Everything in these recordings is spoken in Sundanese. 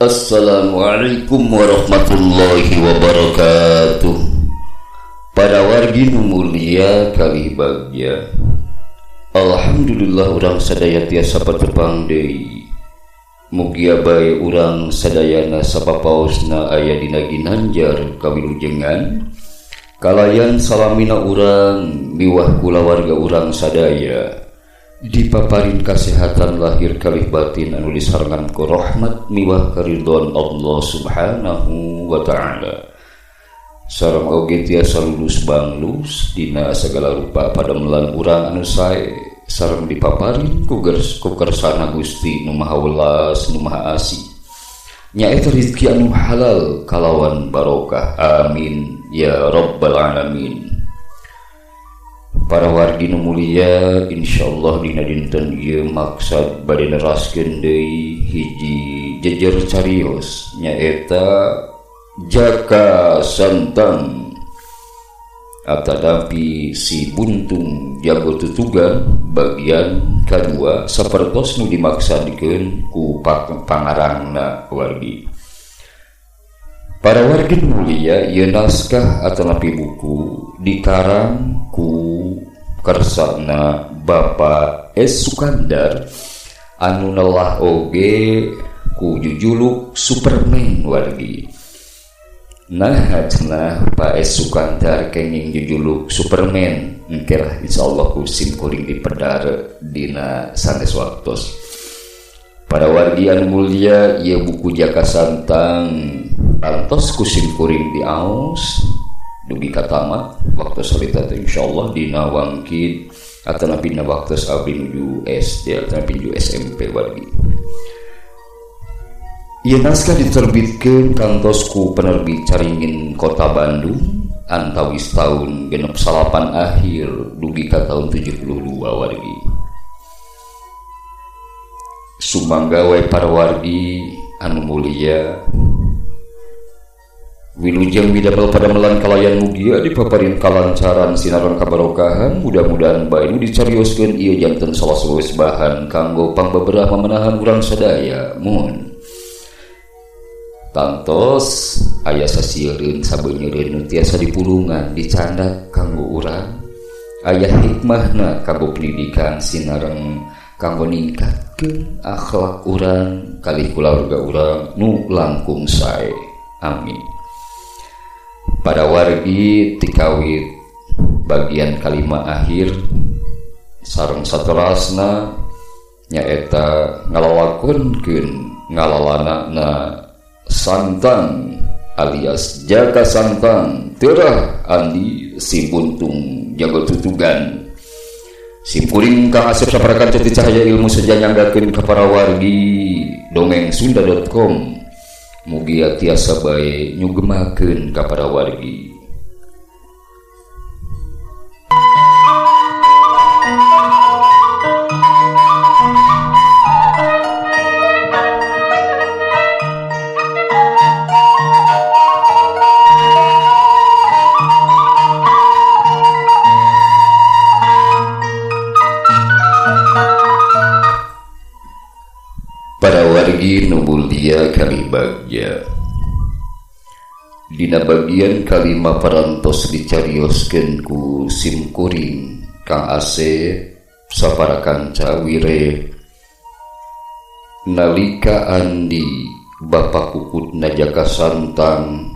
Assalamualaikum warahmatullahi wabarakatuh. Para wargi nu mulia kalih bagja, alhamdulillah urang sadaya tiasa patepang deui. Mugia bae urang sadayana sapapaosna aya dina ginanjar kawilujengan kalayan salamina urang miwah kulawarga urang sadaya dipaparin kasehatan lahir kalih batin anu disarengan ku rahmat miwah karidhoan Allah Subhanahu wa ta'ala. Sareng oge tiasa lulus banglus dina sagala rupa padamelan urang anu sae sareng dipaparin ku kersana Gusti nu Maha Welas nu Maha Asih, nyaeta rezeki anu halal kalawan barokah. Amin ya rabbal alamin. Para wargi nu mulia, insyaallah dina dinten ieu maksad bade neraskeun deui hiji jejer carios nyaeta Jaka Santang atanapi si buntung jago tutugan bagian kadua sapertos nu dimaksadkeun ku pangarangna wargi. Para wargi mulia, ieu naskah atanapi buku dikarang ku kersana Bapak S. Sukandar anu nelah oge ku jujuluk Superman wargi. Nah cenah Pak S. Sukandar kenging jujuluk Superman engke lah insyaallah ku sim kuring dipedar dina sanes waktos. Para wargi anu mulia, ieu buku Jaka Santang pantos ku sim kuring diaos dugi ka tamat waktu salita teh insyaallah dina wangkid atanapi dina waktos abdi nuju SD atanapi nuju SMP wargi. Ieu naskah diterbitkeun kantos ku penerbit Caringin Kota Bandung antawis tahun 69 akhir dugi ka tahun 72 wargi. Sumangga we para wargi anu mulia, wilujeng midamel padamelan kalayan mugia dipaparin kalancaran sinaran kabarokahan. Mudah-mudahan bae nu dicarioskeun ieu janten salah sawis bahan kanggo pangbeberah memenahan urang sadaya. Mun tantos aya sasieun sabeunyereun nu tiasa dipulungan dicandak kanggo urang, aya hikmahna kanggo pendidikan sinareng kanggo ningkatkeun akhlak urang kalih kulawarga urang nu langkung sae. Amin. Pada wargi tikawit bagian kalima akhir sareng saterasna nyaeta ngalawakonkeun ngalalanana Santang alias Jaka Santang terah andi si buntung jago tutugan. Simkuring Kang Asep saparakan ceti cahaya ilmu seja nyanggakeun ka para wargi dongengsunda.com. Mugia tiasa bae nyugemakeun ka para wargi. Para wargi nu mulia kali bagja, dina bagian kalima parantos dicarioskeun ku simkuring Kang Asep sapara kanca wire nalika Andi bapak kukutna Jaka Santang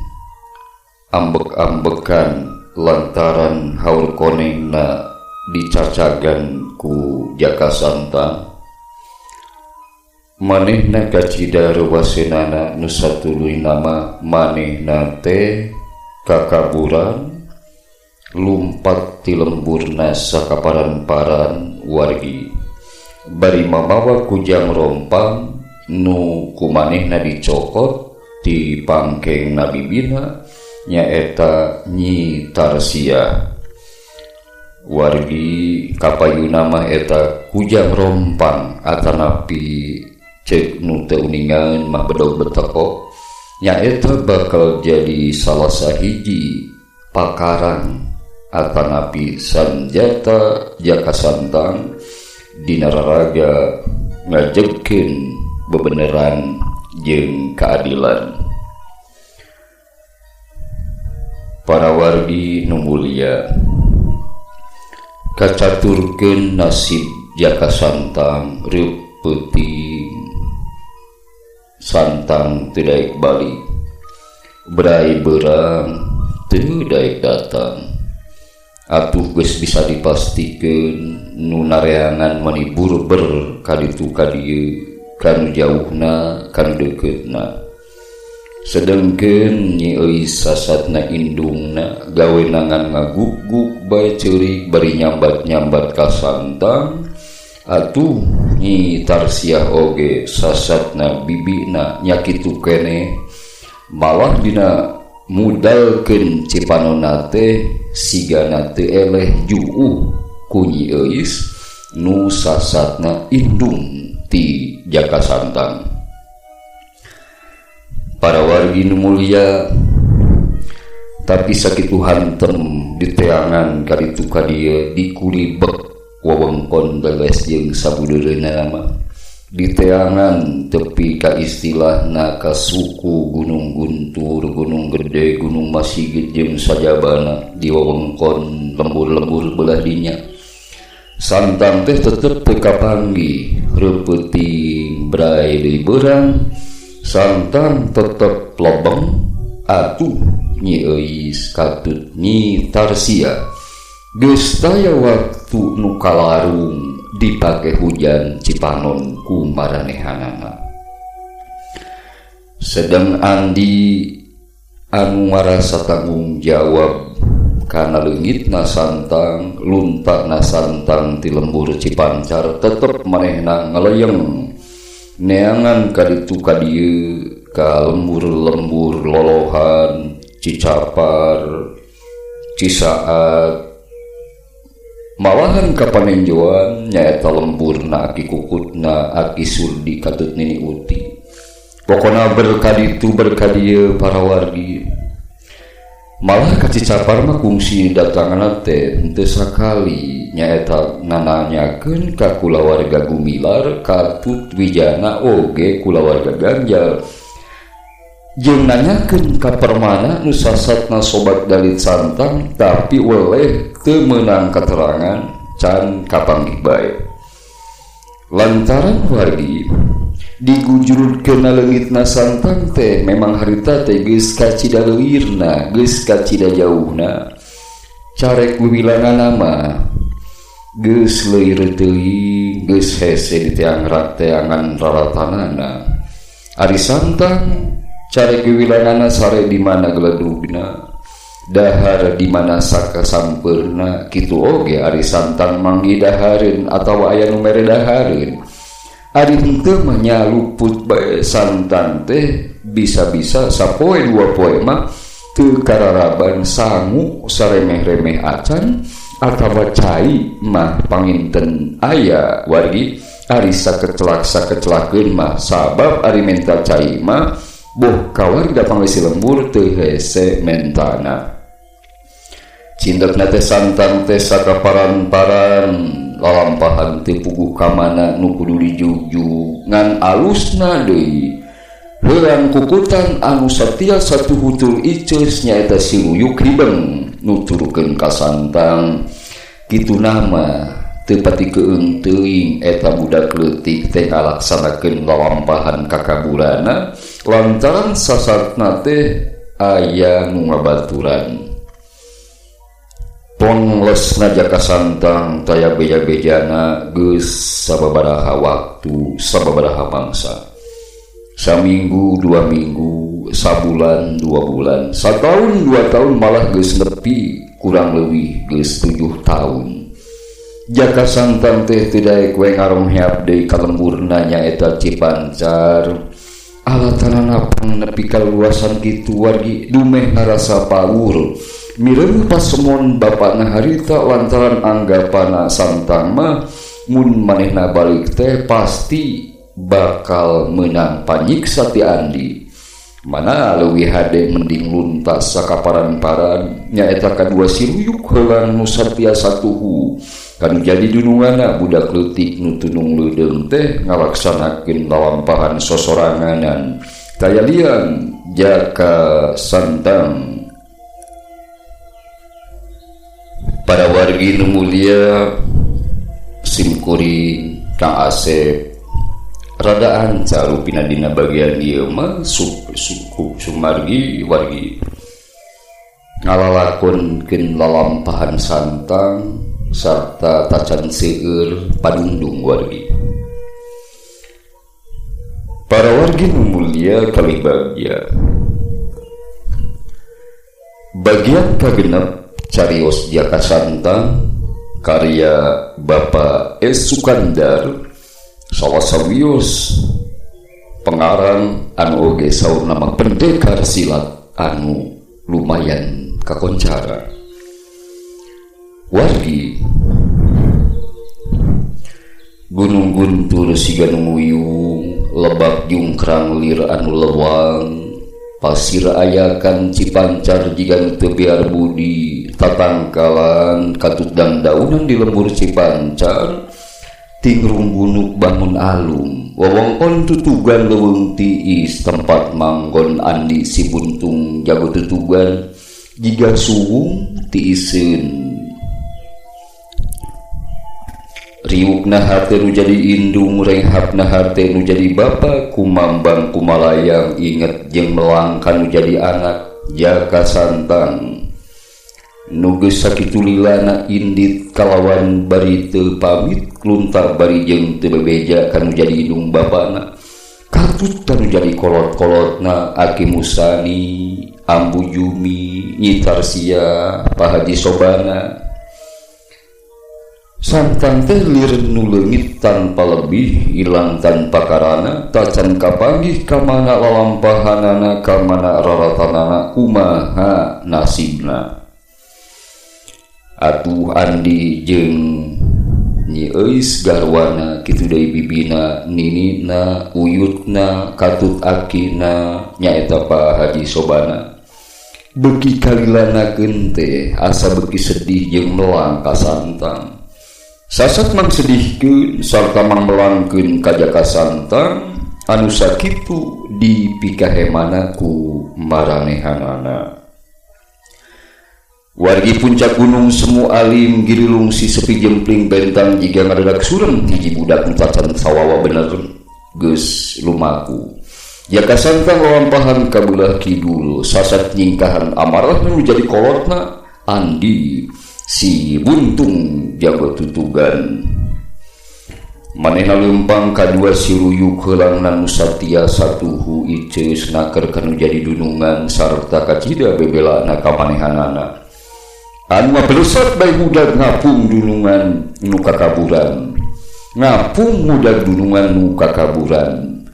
ambek-ambekan lantaran haul konengna dicacagan ku Jaka Santang. Manehna kacida rewasenana nu satuluy nama manehna teh kakaburan lumpat ti lemburna sakaparan-paran wargi bari mamawa kujang rompang nu kumanehna dicokot ti pangkeng nabibina nyaeta Nyi Tarsia. Wargi kapayuna mah eta kujang rompang atanapi cek nu teu uningan mah bedog beteko nyaeta bakal jadi salah sahiji pakarang atanapi sanjata Jaka Santang dina raraga ngajegkeun bebeneran jeung keadilan. Para wargi nu mulia, kacaturkeun nasib Jaka Santang reup peuting Santang teu daek balik, brai beurang teu daek datang. Atuh geus bisa dipastikeun nu nareangan mani burber kaditu ka dieu, kanu jauhna kanu deukeutna. Sedengkeun Nyi Euis sasatna indungna gawenangan ngaguk-guk bae ceurik bari nyambat-nyambat ka Santang. Atuh Nyi Tarsiah oge sasatna bibina nya kitu keneh, malah dina mudalkeun cipanonna teh sigana teu eleh juuh ku Nyi Euis nu sasatna indung ti Jaka Santang. Para wargi nu mulia, tapi sakitu hantem diteangan kaditu ka dieu dikulibek wewengkon leles jeung sabudeureunna mah diteangan tepi ka istilahna ka suku Gunung Guntur, Gunung Gede, Gunung Masigit jeung sajabana di wewengkon lembur-lembur belah dinya. Santang teh tetep teu kapanggih, reupeting brai deui beurang. Santang tetep lobeng. Atuh Nyi Euis katut Nyi Tarsia geus taya waktu nu kalarung dipake hujan cipanon ku maranehanana. Sedang Andi anu ngarasa tanggung jawab kana leungitna Santang, luntakna Santang ti lembur Cipancar tetep manehna ngaleyeng neangan kaditu ka dieu ka lembur-lembur lolohan Cicapar, Cisaat, malahan ka panenjoan nyaeta lemburna aki kukutna aki Surdi katut Nini Uti. Pokona berkaditu berkadieu para wargi. Malah ka Cicapar mah kungsi datanganna teh henteu sakali, nyaeta nananyakeun ka kulawarga Gumilar katut Wijana oge kulawarga Ganjal, jeung nanyakeun ka Permana nu sasatna sobat Dalit Santang tapi weleh teu meunang katerangan can kapanggih bae. Lantaran wargi digujurkeun leungitna Santang teh memang harita teh geus kacida leuirna, geus kacida jauhna. Carek wiwilanganna mah geus leuir teuing, geus hese diteang-teangan raratanana. Ari Santang carek wiwilanganna sare di mana geledugna, dahar di mana saka sampeurna, kitu oge ari Santang manggi dahareun atawa aya nu mere dahareun. Ari henteu mah nyaluput bae Santang teh bisa-bisa sapoe dua poe mah teu kararaban sangu saremeh-remeh acan atawa cai mah panginten aya wargi. Ari sakecelak sakecelakeun mah sabab ari menta cai mah boh kawarga pangeusi lembur teu hese mentana. Cindekna teh Santang teh sakaparan-paran lalampahan teu puguh ka mana nu kudu dijugjug ngan alusna deui heulang kukutan anu satia satu hutul iceus nyaeta si Ruyuk Hibeng nuturkeun ka Santang. Kitu nama teu pati keung teuing eta budak leutik teh ngalaksanakeun lalampahan kakaburana lantaran sasatna teh aya nu ngabaturan. Ponglesna Jaka Santang taya beja-bejana geus sababaraha waktu sababaraha mangsa, saminggu 2 minggu, sabulan 2 bulan, satahun 2 tahun, malah geus nepi kurang leuwih geus 7 tahun. Jaka Santang teh teu daek we ngarongheap deui ka lemburna nyaeta Cipancar. Alatanana pang nepi ka luasan kitu wargi dumeh ngarasa paur. Mireun pasemon bapakna harita lantaran anggapana Santang mah mun manehna balik teh pasti bakal menang panyiksa ti Andi. Mana leuwih hade mending luntas sakaparan-paran nyaeta kadua si Ruyuk heulang nu satia satuhu Kanu jadi dununganna budak leutik nu tunung leudeung teh ngalaksanakeun lalampahan sosoranganan taya lian Jaka Santang. Para wargi nu mulia simkuring Kang Asep rada anca rupina dina bagian ieu mah suku sumargi wargi ngalalakonkeun lalampahan Santang sarta tacan seueur padungdung wargi. Para wargi nu mulia kalih bagya. Bagian kagenep carios Jaka Santang karya Bapak S. Sukandar salah sawios pengarang anu oge saurna mah pendekar silat anu lumayan kakoncara. Wargi Gunung Guntur siga nu nguyung, lebak jungkrang lir anu lewang, pasir ayakan Cipancar jiga nu teu biar budi, tatangkalan katut dangdaunan di lembur Cipancar, tingrung gunuk bangun alum, wewengkon tutugan leuweung tiis tempat manggon Andi si Buntung jago tutugan jiga suwung tiiseun. Riukna hate nu jadi indung, renghapna hate nu jadi bapa, kumambang kumalayang inget jeung melangkan nu jadi anak Jaka Santang. Nu geus sakitu lilana indit kalawan bari teu pamit lunta bari jeung teu bebeja kanu jadi indung bapana. Katut kanu jadi kolot-kolotna Aki Musani, Ambu Jumi, Nyi Tarsia, Pak Haji Sobana. Santang teh lir nu leungit tanpa lebih, ilang tanpa karana, tacan kapanggih kamana lalampahanana, kamana raratanana, kumaha nasibna. Atuh Andi jeung Nyi Eis garwana kitu deui bibina, ninina, uyutna, katut akina, nyaeta Pak Haji Sobana. Beuki kalilanakeun teh asa beuki sedih jeung melang ka Santang. Sasat mang sedihkeun sarta mang melangkeun ka Jaka Santang anu sakitu dipikahemana ku maranehanana. Wargi puncak gunung semu alim girilung si sepi jempling bentang jiga ngadedak surem hiji budak nu tacan sawawa bener geus lumaku. Jaka Santang lalampahan ka beulah kidul sasat nyingkahan amarah nu jadi kolotna Andi si Buntung jago tutugan. Manehna leumpang kadua si ruyuk heulangna nu satia satuhu iceus naker kanu jadi dunungan sarta kacida bebelana ka manehanana. Anu mabelesat bae budak ngapung dunungan nu kakaburan. Ngapung budak dunungan nu kakaburan.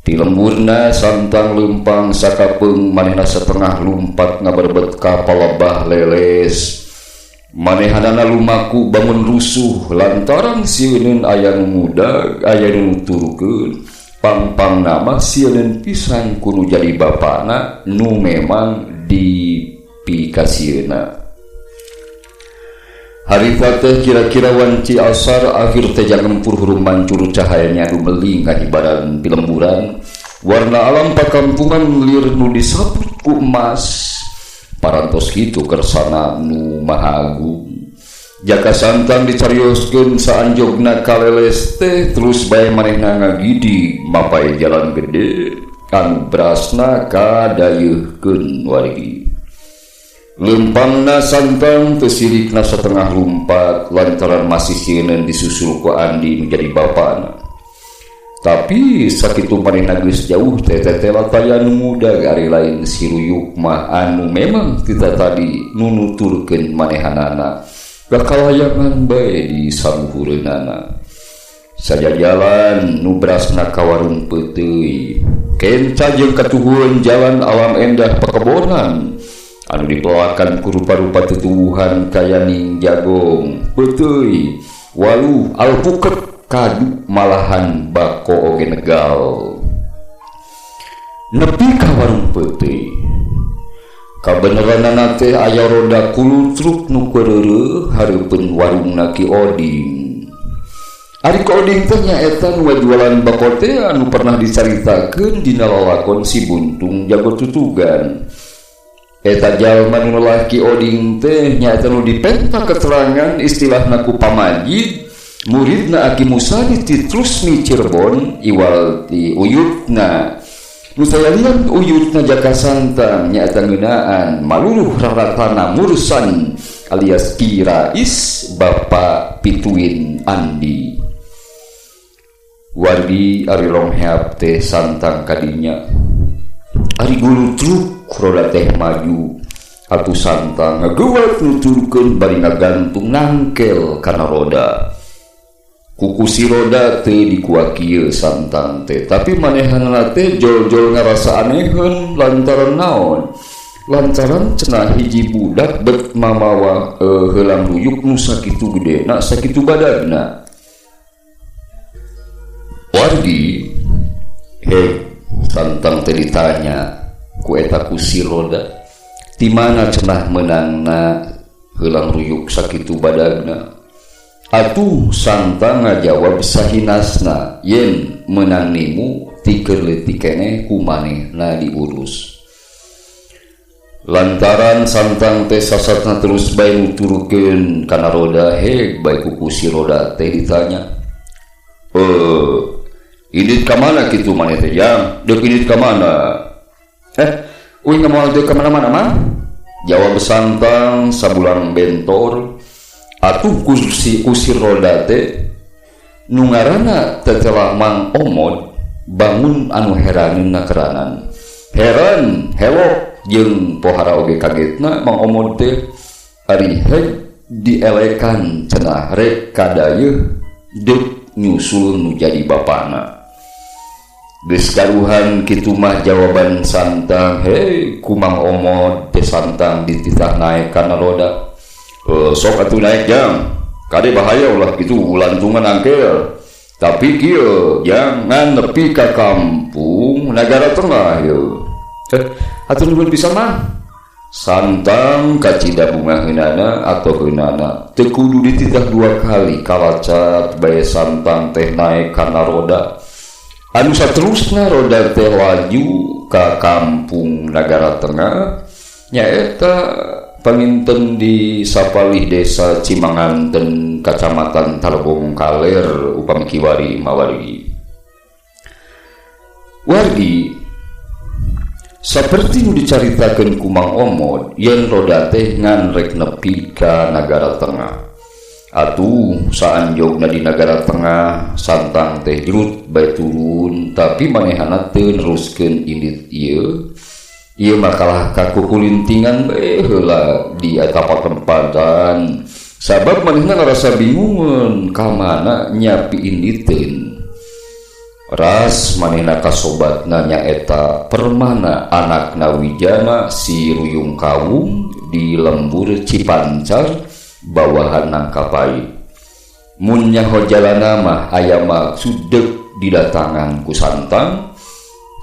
Ti lemburna Santang leumpang sakapeung manehna setengah lumpat ngaberebet ka palebah leles. Manehanana lumaku bangun rusuh lantaran sieuneun aya nu muda aya nu nuturkeun. Pangpang nama sieuneun pisan ku nu jadi bapana nu memang dipikasieuna. Harita teh kira-kira wanci asar akhir teh jangempur hurung mancur cahayanya nu meling ngahibaran pilemburan. Warna alam pakampungan lir nu disaput ku emas. Parantos kitu kersana nu maha agung. Jaka Santang dicarioskeun saanjogna kaleles teh terus bae manehna ngagidi mapai jalan gede anu brasna kadayeuhkeun wargi. Lempangna Santang teu sirikna setengah lumpat lantaran masih sieun disusul ku Andi menjadi bapana. Tapi sakitu manehna geus jauh teh tetela taya nu muda ari lain si ruyuk mah anu memang tita tadi nu nuturkeun manehanana. Kakalayangan bae di saluhureunana. Sajajalan nu brasna ka warung peuteuy. Kenca jeung katuhueun jalan alam endah pakebonan anu dipelakan ku rupa-rupa tutuwuhan kayaning jagong, peuteuy, waluh, alpuket, kadu malahan bako oge negal. Nepi ka warung peuteuy. Kabeneranana teh aya roda kulutruk nu keureureun hareupeun warungna Ki Oding. Ari Ki Oding teh nyaeta nu jualan bako teh anu pernah dicaritakeun dina lalakon Si Buntung Jago Tutugan. Eta jalma nu lalaki Oding teh nyaeta nu dipenta keterangan istilahna ku Pamajid muridna Aki Musadi ti Trusmi Cirebon iwal ti uyutna. Nu sayalian uyutna Jaka Santang nyaeta ngeunaan maluluh raratana Mursan alias Ki Rais Bapak Pituin Andi. Wargi ari rongheap teh Santang kadinya. Ari gulutruk roda teh maju atuh Santang ngageuwat nuturkeun bari ngagantung nangkel kana roda. Kuku si roda teh dikuak kieu Santang teh, tapi manehanna teh jol-jol ngarasa aneheun lantaran naon? Lantaran cenah hiji budak bet mamawa heulang ruyuk nu sakitu gedena sakitu badagna. Wargi heh Santang teh ditanya ku eta ku si roda, di mana cenah meunangna heulang ruyuk sakitu badagna? Atuh Santang ngajawab sahinasna yen meunang nimu ti keur leutik keneh ku manehna diurus. Lantaran Santang teh sasatna terus bae nuturkeun kana roda heg bae ku si roda teh ditanya. Indit ka mana kitu maneh teh jang? Deuk indit ka mana? Uing moal deuk ka mana-mana mah? Jawab Santang sabulan bentor. Atuh kusir roda teh nu ngaranna tetelah Mang Omod bangun anu heraneun keranan. Heran helok jeung pohara oge kagetna Mang Omod teh ari heg dielekan cenah rek kadayeuh deuk nyusul nu jadi bapana. Geus karuhan kitu mah jawaban Santang, hei ku Mang Omod teh Santang dititah naek kana roda. Sok atuh naek jang, kade bahaya ulah gitu lantungan angkel. Tapi kieu jangan nepi ka kampung Nagara Tengah yeuh. Atuh nuhun pisan mah. Santang kacida bunga heunana atau heunana teu kudu dititah dua kali kalacat bae Santang teh naek kana roda. Anu saterusna roda teh laju ka kampung Nagara Tengah nyaeta panginten di sapalih desa Cimanganten kacamatan Tarogong Kaler upami kiwari mawargi. Wargi saperti nu dicaritakeun ku Mang Omod yen roda teh ngan rek nepi ka Nagara Tengah. Atuh saanjogna di Nagara Tengah Santang teh jrut bae turun tapi manehana teu neruskeun indit ieu. Ieu makalah kakukulintingan bae heula di eta patempatan sabab manehna ngarasa bingungeun ka mana nyapi inditeun. Ras manehna kasobatna nyaeta Permana anakna Wijana si Ruyung Kawung di lembur Cipancar bawahan Nangkapait. Mun nyaho jalana mah aya maksud deuk didatangan ku Santang.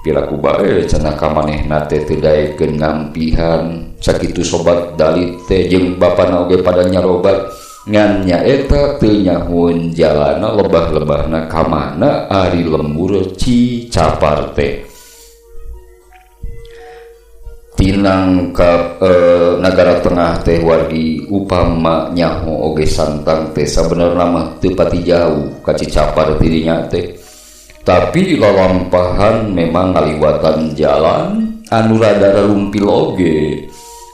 Piraku bae cenah ka manehna teh teu daekeun ngampihan sakitu sobat dalit teh jeung bapana oge pada nyarobat ngan nyaeta teu nyahoeun jalana lebah-lebahna ka mana ari lembur Cicapar teh. Tinang ka Nagara Tengah teh wargi upama nyaho oge Santang teh sabenerna mah teu pati jauh ka Cicapar dirinya teh. Tapi lalampahan memang ngaliwatan jalan anu rada rumpil oge.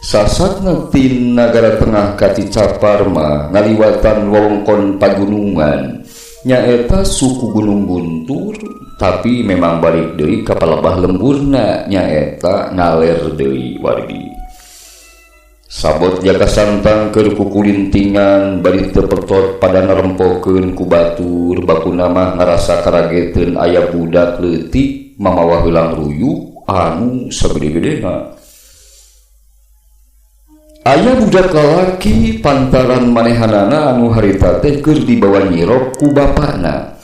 Sasatna ti Nagara Tengah ka Cicapar mah ngaliwatan wewengkon pagunungan nyaeta suku Gunung Guntur, tapi memang balik deui ka palebah lemburna nyaeta ngaler deui wargi. Sabot Jaka Santang keur kukulintingan bari teu petot pada narempokeun ku batur bakuna mah ngarasa karageteun aya budak leutik mamawa heulang ruyuk anu sagede-gedena. Aya budak lalaki pantaran manehanana anu harita teh keur dibawa nyirop ku bapana.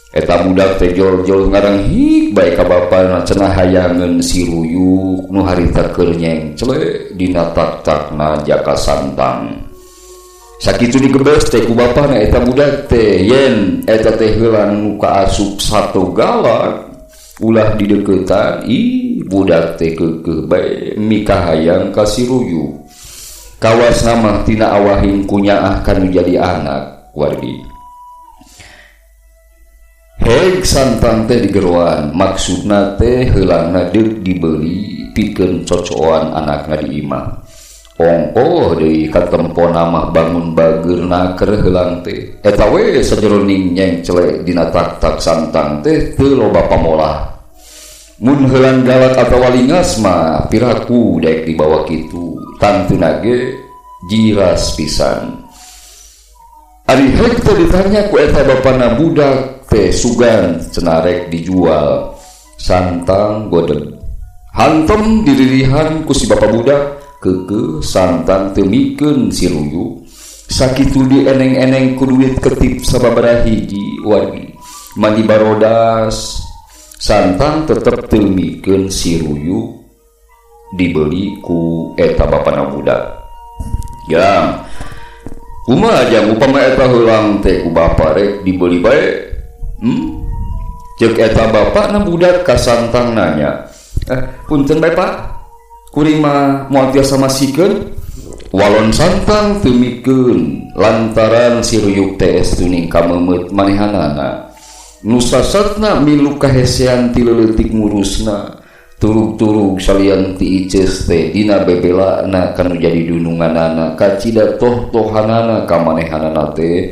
Eta budak teh jol-jol ngaranghik bae ka bapana cenah hayangeun si ruyuk nu harita keur nyengcle dina tak-takna jaka santang. Sakitu digebes teh ku bapana eta budak teh yen eta teh heulang nu kaasup sato galak ulah dideukeutan ih budak teh keukeuh bae mikahayang ka si ruyuk. Kawasna mah tina awahing kunyaah kanu jadi anak wargi. Heg santang teh digeroan maksudna teh heulangna deuk dibeli pikeun cocoan anakna di imah. Ongkoh deui katempona mah bangun bageurna keur heulang teh. Eta we sajeroning nyengcle dina tak-tak santang teh teu loba pamolah. Mun heulang galak atawa lingas mah piraku daek dibawa kitu tangtuna ge jiras pisan. Ari heg teh ditanya ku eta bapana budak teh sugan cenarek dijual santang godeg hantem diririhan ku si bapa budak keukeuh santang teu mikeun si ruyuk sakitu dieneng-eneng ku duit ketip sababaraha hiji wargi mani barodas santang tetep teu mikeun si ruyuk dibeli ku eta bapana budak. Jang kumaha jang upama eta heulang teh ku bapa rek dibeli bae? Ceuk eta bapana budak ka santang nanya, punten bae pak, kuring mah moal tiasa masikeun. Walon santang teu mikeun lantaran si ruyuk teh estuning kameumeut manehanana. Nu sasatna milu kahesean ti leutik ngurusna, turug-turug salian ti iceus teh dina bebelana kanu jadi dununganana, kacida toh-tohanana ka manehanana teh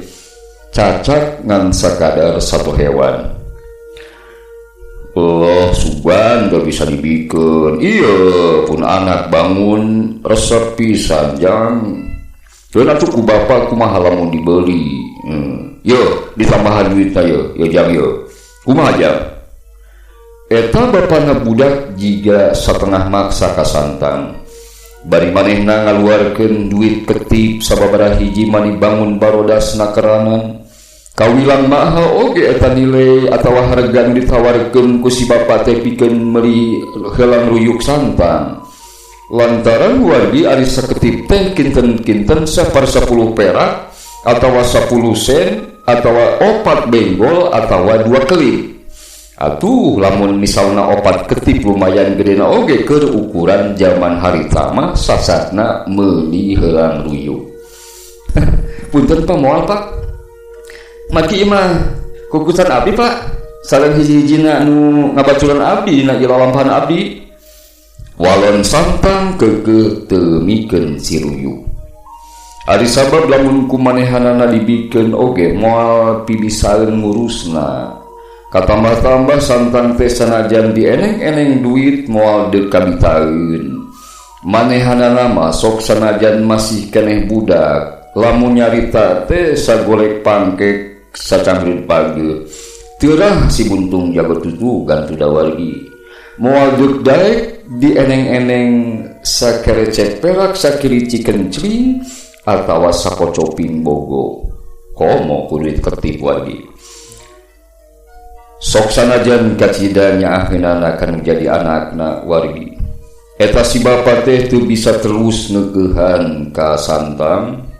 cacak ngan sakadar satu hewan. Oh, sugan gak bisa dibikin. Iya, pun anak bangun resep pisan jang. Keun atuh ku bapak kumaha lamun dibeli. Yo, ditambahan duitna yo, yo jang yo. Kumaha jang? Eta bapana budak jiga satengah maksa ka santang. Bari manehna ngaluarkeun duit ketip sababaraha hiji mani bangun barodas nakeranan. Kawilang maha oge eta nilai atawa harga nu ditawarkeun ku si bapa teh pikeun meuli heulang ruyuk santang. Lantaran wargi ari saketip teh kinten-kinten 1/10 perak atawa 10 sen atawa 4 benggol atawa 2 kelip. Atuh lamun misalna 4 ketip lumayan gedena oge keur ukuran zaman harita mah sasatna meuli heulang ruyuk. Punten pak moal pak. Maki imah kukusan abdi pak sareng hiji-hijina nu ngabacuran abdi dina ieu lalampahan abdi. Walon santang keukeuh teu mikeun si ruyuk. Ari sabab lamun ku manehanana dibikeun oge moal pibisaeun ngurusna. Katambah-tambah santang teh sanajan dieneng-eneng duit moal deuk kabitaeun. Manehanana mah sok sanajan masih keneh budak lamun nyarita teh sagolek pangkek sacangreun page. Teurah si buntung jago tutugan tuda wargi. Moal deuk daek dieneng-eneng sakerecek perak sakirici kencling atawa sakocoping bogo. Komo ku duit ketip wargi. Sok sanajan kacida nyaaheunana kanu jadi anakna wargi. Eta si bapa teh teu bisa terus neukeuhan ka santang.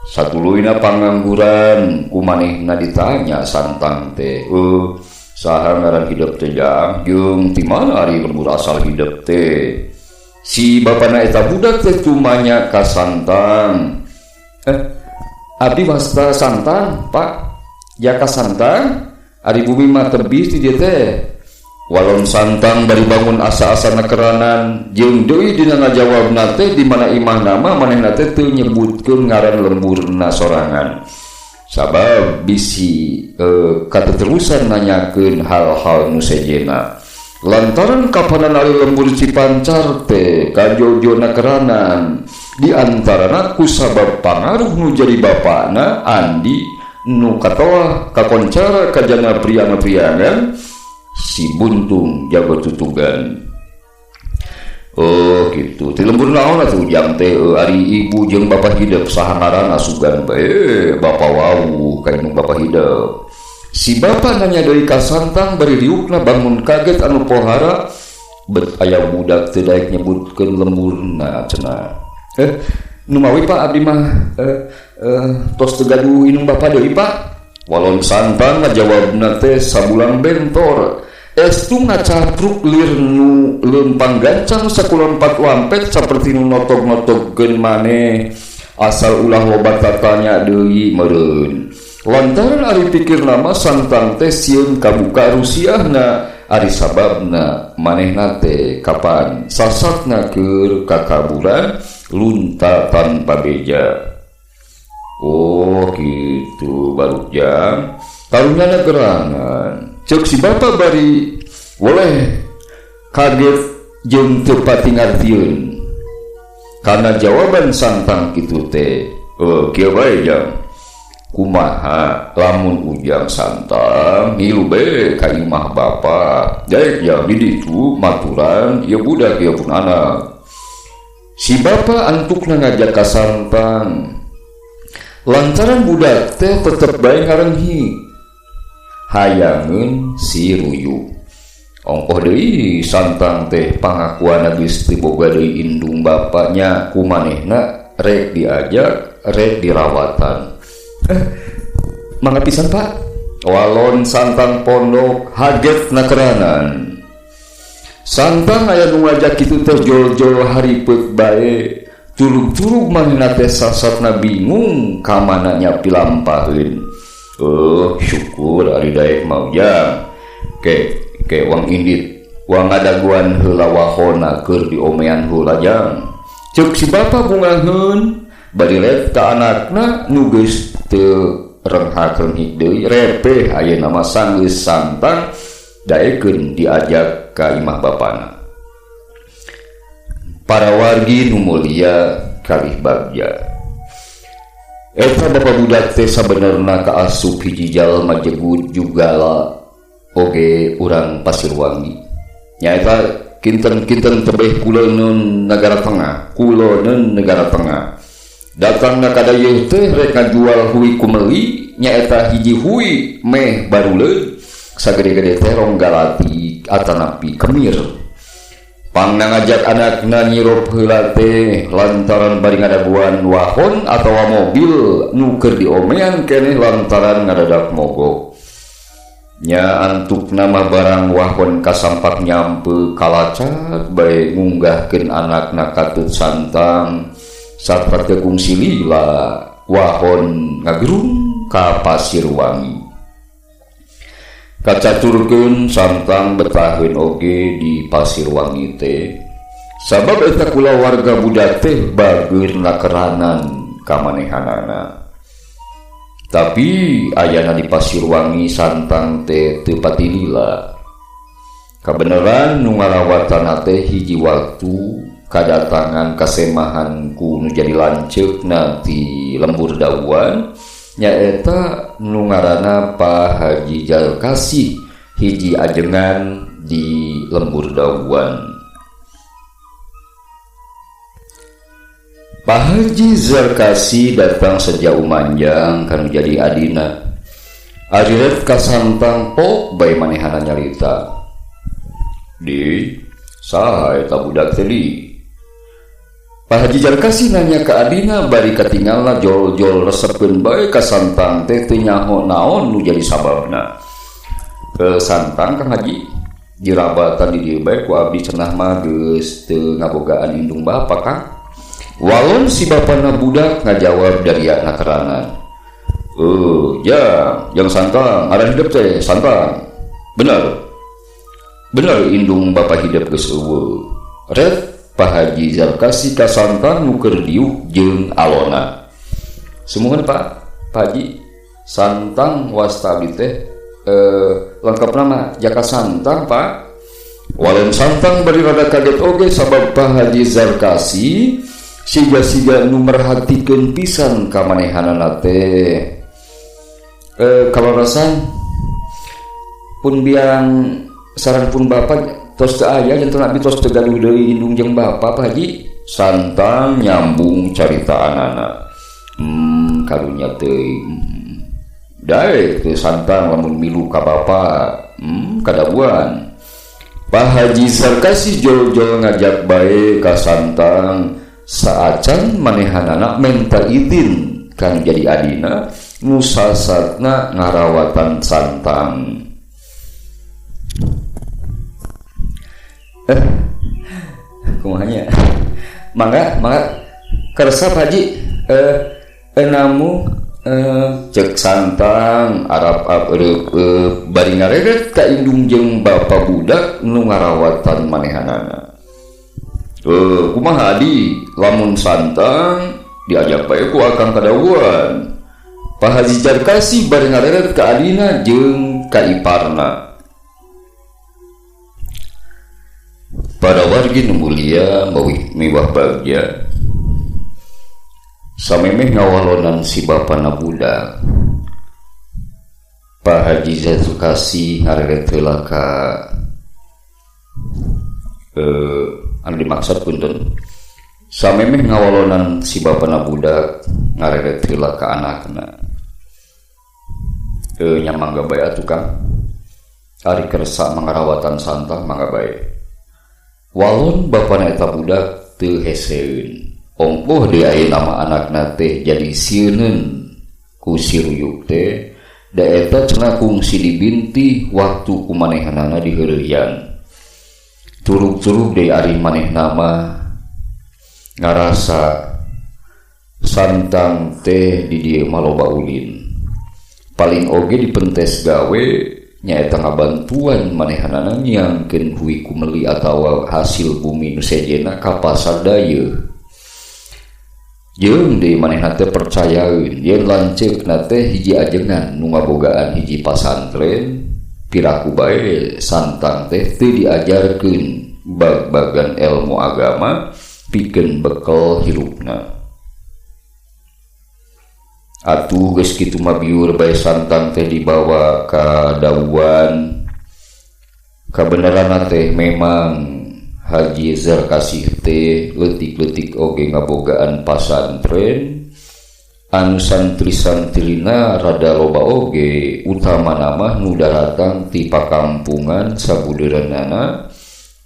Satuluyna pangangguran ku manehna ditanya santang teh, saha ngaran hidep teh jang jeung ti mana ari lembur asal hidep teh? Si bapana eta budak teh tumanya ka santang. Abdi wasta santang, Pak. Ya ka santang, ari bumi mah tebih ti dieu teh. Walon santang bari bangun asa-asana keranan jeung deui dina ngajawabna teh di mana imahna mah manehna teh teu nyebutkeun ngaran lemburna sorangan. Sabab bisi kateterusan nanyakeun hal-hal nu sejenna. Lantaran kapanan ari lembur Cipancar teh kajojona keranan di antarana ku sabab pangaruh nu jadi bapana Andi nu katoah kakoncara kajana priana-priangan si buntung jago tutugan. Oh gitu. Ti lembur naon atuh jang teh ari ibu jeung bapa hidep saha ngaranna sugan bae bapa wau ka indung bapa hidep. Si bapa nanya deui ka Santang bari riukna bangun kaget anu pohara bet aya budak teu daek nyebutkeun lemburna cenah. Numawi Pak abdi mah tos teu gaduh indung bapa deui Pak. Walon Santang ngajawabna teh sabulang bentor. Estu ngacapruk lir nu leumpang gancang sakulompat lampet saperti nu notog-notogkeun maneh asal ulah loba tatanya deui meureun. Lantaran ari pikirna mah Santang teh sieun kabuka rusiahna ari sababna manehna teh kapan sasatna keur kakaburan lunta tanpa beja. Oh gitu baru jam karunyana gerangan. Cek si bapa bari boleh kaget jeung teu pati ngartieun karena jawaban Santang kitu teh. Kieu bae jang kumaha lamun ujang Santang ngilu bae ka imah bapa daek jang di ditu maturan ieu budak ieu pun anak. Si bapa antukna ngajak ka Santang lantaran budak teh tetep bae ngarenghik hayangeun si ruyu. Ongkoh deui Santang teh pangakuana geus teu boga deui indung bapanya ku manehna rek diajak rek dirawatan. Mangga pisan Pak. Walon Santang pondok haget nakeranan. Santang aya nu ngajak kitu teh jol-jol haripet bae. Turug-turug manehna teh sasatna bingung ka mana nya pilampaheun. Syukur ari daek mau jang. Ke ke wang indit, wang ngadaguan heula wahona keur diomean heula jang. Ceuk si bapa bungaheun bari let ka anakna nu geus teu renghak-renghik deui repeh ayeuna mah sanggeus Santang daekeun diajak ka imah bapana. Para wargi nu mulia kalih bagja. Eta bapa budak teh sabenerna kaasup hiji jalma jegud jugala oge urang Pasirwangi. Nyaeta kinten-kinten tebeh kuloneun negara tengah, kuloneun negara tengah. Datangna ka dayeuh teh rek ngajual hui kumeli, nyaeta hiji hui meh baruleun sagede-gede teh rong galati atanapi kemir. Pangna ngajak anakna nyirop heula teh lantaran bari ngadaguan wahon atawa mobil nu keur diomean keneh lantaran ngadadak mogok. Nya antukna mah barang wahon kasampak nyampe kalacak bae ngunggahkeun anakna katut Santang sarta teu kungsi lila wahon ngagerung ka Pasirwangi. Kacaturkeun Santang betaheun oge di Pasirwangi teh sabab eta kulawarga budak teh bageurna keranan kamanehanana. Tapi ayana di Pasirwangi Santang teh teu pati lila. Kabeneran nu ngarawatana teh hiji waktu kadatangan kasemahan ku nu jadi lanceukna ti lembur dauan nyaeta nu ngaranna Pak Haji Jalkasih hiji ajengan di lembur dauan. Pak Haji Zarkasi datang sejauh manjang kanu jadi adina. Ariret ka Santang pok bae manehana nyarita. Di saha eta budak teh di? Pak Haji Jarkasi nanya ka adina bari katingalna jol-jol resepkeun bae ka Santang teh teu nyaho naon nu jadi sababna. Ke Santang Kang Haji dirabatan di dieu bae ku abdi cenah mah geus teu ngabogaan indung bapa Kang. Walon si bapana budak ngajawab dari akna kerangan. Ya, yang Santang, ada hidup teh Santang. Bener. Bener indung bapa hidup geus eueuh. Red Pak Haji Zarkasi ka Santang nu keur diuk jeung alona. Sumuhun Pak, Pak Haji Santang wasta abdi teh lengkap nama Jaka Santang Pak. Walon Santang bari rada kaget oge sabab Pak Haji Zarkasi siga-siga nu merhatikeun pisan ka manehanana teh. Kalarasan pun biang saran pun bapak tos teu aya janten abdi tos teu gaduh deui indung jeung bapa Pak Haji. Santang nyambung caritaanana. Karunya teuing. Daek teu Santang lamun milu ka bapa. Kadabuan. Pak Haji Zarkasih jol-jol ngajak bae ka Santang saacan manehanana menta izin kang jadi adina nu sasatna ngarawatan Santang. Kumahanya mangga mangga kersa Haji enamu cek Santang Arab ab bari ngareret ka indung jeung bapa budak nu ngarawatan manehanana. Kumaha adi lamun Santang diajak bae ku akang kadawuan. Pak Haji Zarkasih bari ngareret ka adina jeung ka iparna. Para wargi nu mulia miwah bagja samemeh ngawalonan si bapana budak Pak Haji Zarkasih ngareret heula ka anu dimaksud punten samemeh ngawalonan si bapana budak ngareret heula ka anakna. Nya mangga bae atuh Kang, ari kersa mangarawatan Santang mangga bae. Walon bapana eta budak teu heseun. Ongkoh deui ayeuna mah anakna teh jadi sieuneun ku si ruyuk teh, da eta cenah kungsi dibintih waktu ku manehanana diheureuyang. Turug-turug deui ari manehna mah ngarasa Santang teh di dieu mah loba ulin. Paling oge dipentes gawe nyaeta ngabantuan manehanana nyiangkeun hui kumeli atawa hasil bumi nu sejenna ka pasar dayeuh. Jeung deui manehna teh percayaeun yen lanceukna teh hiji ajengan nu ngabogaan hiji pasantren, piraku bae Santang teh teu diajarkeun bag-bagan ilmu agama pikeun bekel hirupna. Atuh geus kitu mah biur bae Santang teh dibawa ka dawuan. Kabeneranna teh memang Haji Zarkasih teh leutik-leutik oge ngabogaan pasantren anu santri-santrina rada loba oge, utamana mah nu daratang ti pakampungan sabudeureunana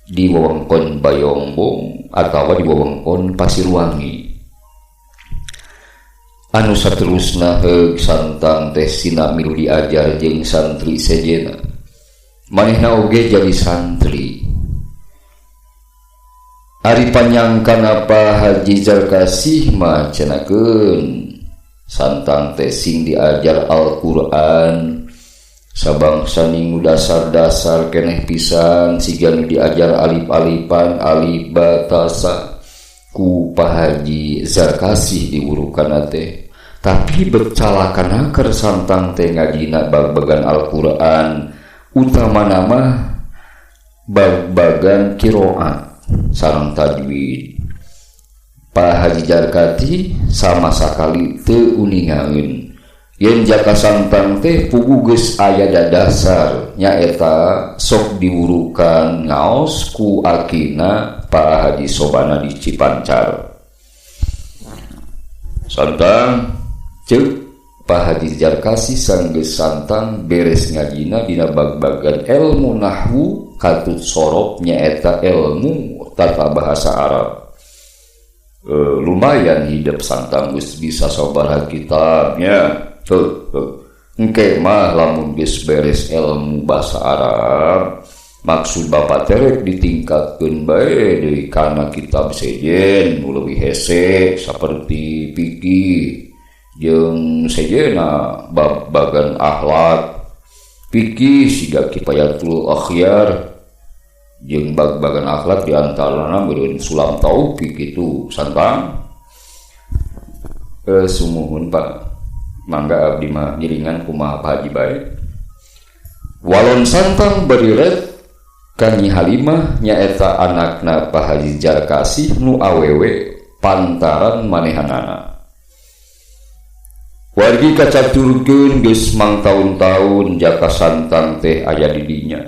di wewengkon Bayongbong atawa di wewengkon Pasirwangi. Anu saterusna heug Santang teh sina milu diajar jeung santri sejenna. Manehna oge jadi santri. Ari panyangkana Pak Haji Zarkasih mah cenakeun Santang teh sing diajar Al-Qur'an sabangsa ningu dasar-dasar keneh pisan siga nu diajar alif-alifan alif batasa ku Pak Haji Zarkasih diwurukanna teh. Tapi bercalakana keur Santang teh ngajina bag-bagan Al-Qur'an utamana mah bag-bagan qiraat sareng tajwid. Pak Haji Zarkasih sama sakali teu uningaeun yen jaka Santang teh puguh geus aya dasar nyaeta sok diwurukan ngaos ku akina Pak Haji Sobana di Cipancar. Santang ceuk Pak Haji Zarkasih sanggeus Santang beres ngajina dina bag-bagan ilmu nahwu katut sorop nyaeta ilmu tata bahasa Arab. Lumayan hidup Santang geus bisa sabaraha kitabnya. Engke mah lamun geus beres ilmu bahasa Arab, maksud bapak terek ditingkatkeun bae deui kana kitab sejen nu leuwih hese saperti fikih jeung sejena bab bagan akhlak, fikih siga kifayatul akhyar jeung bag-bagan akhlak di antarana meureun sulam taufik kitu Santang. Sumuhun Pak, mangga abdi mah ngiringan kumaha Pak Haji bae. Walon Santang bariret ka Nyi Halimah nyaeta anakna Pak Haji Zarkasih nu awewe pantaran manehanana. Wargi kacaturkeun geus mangtaun-taun jaka Santang teh aya di dinya.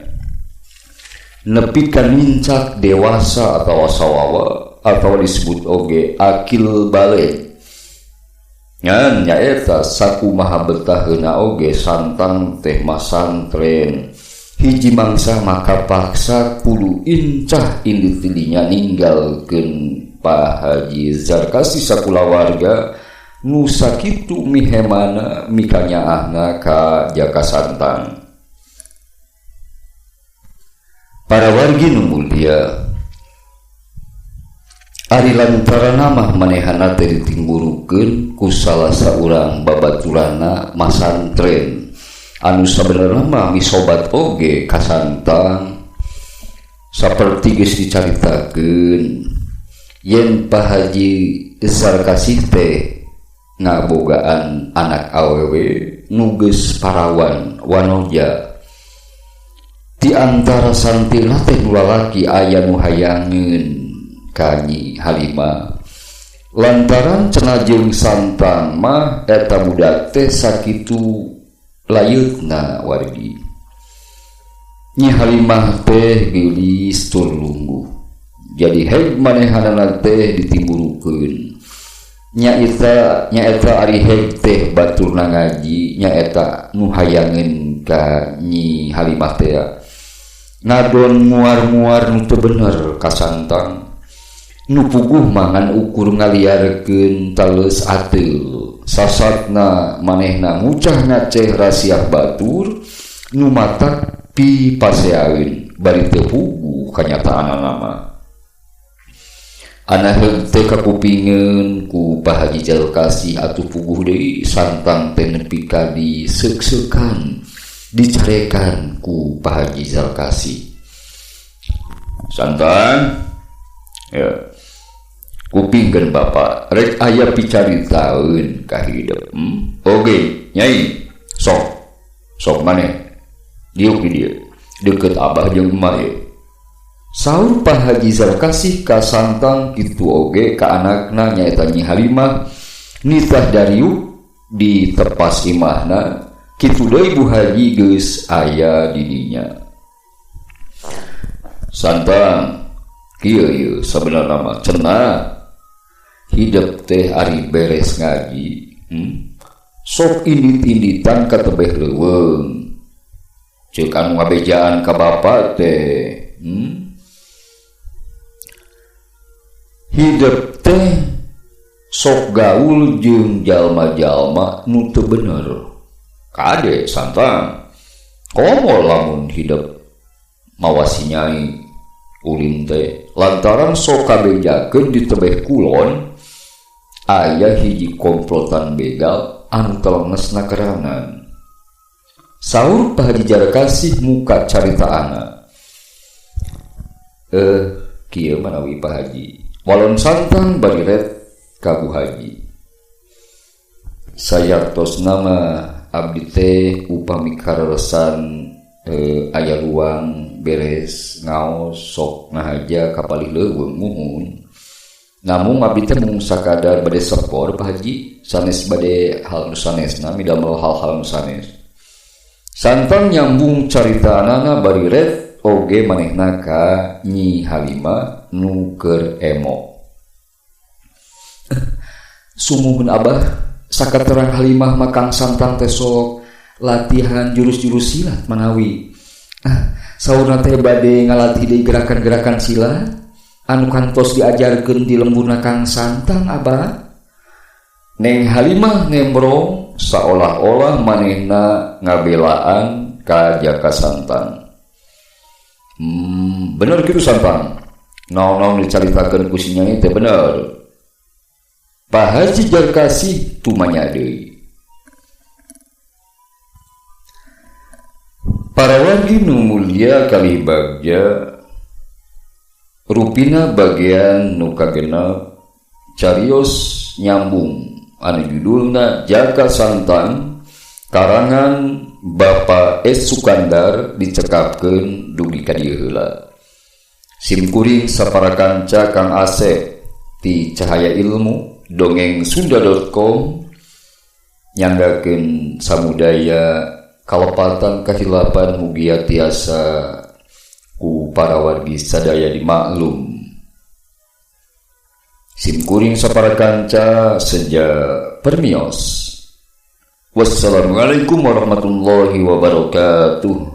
Nepi ka nincak dewasa atawa sawawa atawa disebut oge akil baligh. Ngan nyaeta sakumaha betaheuna oge Santang teh masantren. Hiji mangsa maka paksa kudu incah indit tidinya ninggalkeun Pak Haji Zarkasi sakulawarga nu sakitu mihemana mikanyaahna ka Jaka Santang. Para wargi nu mulia, ari lantaran mah manehana teh ditimburukeun ku salah saurang babaturana masantren anu sabenerna mah misobat oge ka Santang. Saperti geus dicaritakeun yen Pak Haji Zarkasih teh ngabogaan anak awewe nu geus parawan wanoja. Di antara santrina teh nu lalaki aya nu hayangeun ka Nyi Halimah. Lantaran cenah jeung Santang mah eta budak teh sakitu layeutna wargi. Nyi Halimah teh geulis tur lungguh. Jadi heg manehanana teh ditimburukeun. Nyaeta ari heg teh baturna ngaji, nyaeta nu hayangeun ka Nyi Halimah teh. Ngadon muar-muar nu teu bener ka Santang. Nu puguh mangan ukur ngaliarkeun taleus ateul. Sasatna manehna ngucah ngaceh rasiah batur nu matak pipaseaeun bari teu puguh kanyataanana mah. Ana heug teh kakupingeun ku Pak Haji Zarkasih atuh puguh deui Santang teh nepi ka diseuk-seukan dicarekan ku Pak Haji Zarkasih. Santang ya kupingkeun bapak rek aya picaritaeun ka hidep. Oge nyai sok sok maneh diuk di dieu deukeut abah jeung emak ye. Saur Pak Haji Zarkasih ka Santang kitu oge ka anakna nyaeta Nyi Halimah nitah dariuk di tepas imahna kitu deui Bu Haji geus aya di dinya. Santang kieu ieu sabenerna mah cenah hidep teh ari beres ngaji, sok indit-inditan ka tebeh leuweung. Ceuk anu ngabejaan ka bapa teh, Hidep teh sok gaul jeung jalma-jalma nu teu bener. Kade Santang, komo lamun hidep mawasi nyai ulin teh lantaran sok kabejakeun di tebeh kulon aya hiji komplotan begal anu telengesna kerangan. Saur Pak Haji Zarkasih muka caritaana. Kieu manawi Pak Haji. Walon Santang bari ret ka Bu Haji. Sayartosna mah abdi teh upami kareresan aya luang beres ngaos sok ngahaja ka palih leuweung muhun. Namung abdi teh mung sakadar bade sepor Pak Haji, sanes bade hal nu sanesna midamel hal-hal nu sanes. Santang nyambung caritaanana bari ret oge manehna ka Nyi Halimah nu keur emo. Sumuhun abah sakaterang Halimah makang Santang teh sok latihan jurus-jurus silat manawi. Saurna teh bade ngalatih deui gerakan-gerakan silat anu kantos diajarkeun di lemburna Kang Santang abah. Neng Halimah nembrong saolah-olah manehna ngabelaan ka Jaka Santang. Bener kitu Santang. Naon-naon dicaritakeun ku si nyai teh bener. Pak Haji Jarkasih tumanya deui. Para wargi nu mulia kalih bagja, rupina bagian nu kagenep carios nyambung anu judulna Jaka Santang karangan Bapak S. Sukandar dicekapkeun dugi ka dieu heula. Simkuring sapara kanca Kang Asep ti Cahaya Ilmu dongeng sunda.com nyanggakeun samudaya kalepatan kahilapan mugia tiasa ku para wargi sadaya dimaklum. Simkuring sapara kanca seja Permios. Wassalamualaikum warahmatullahi wabarakatuh.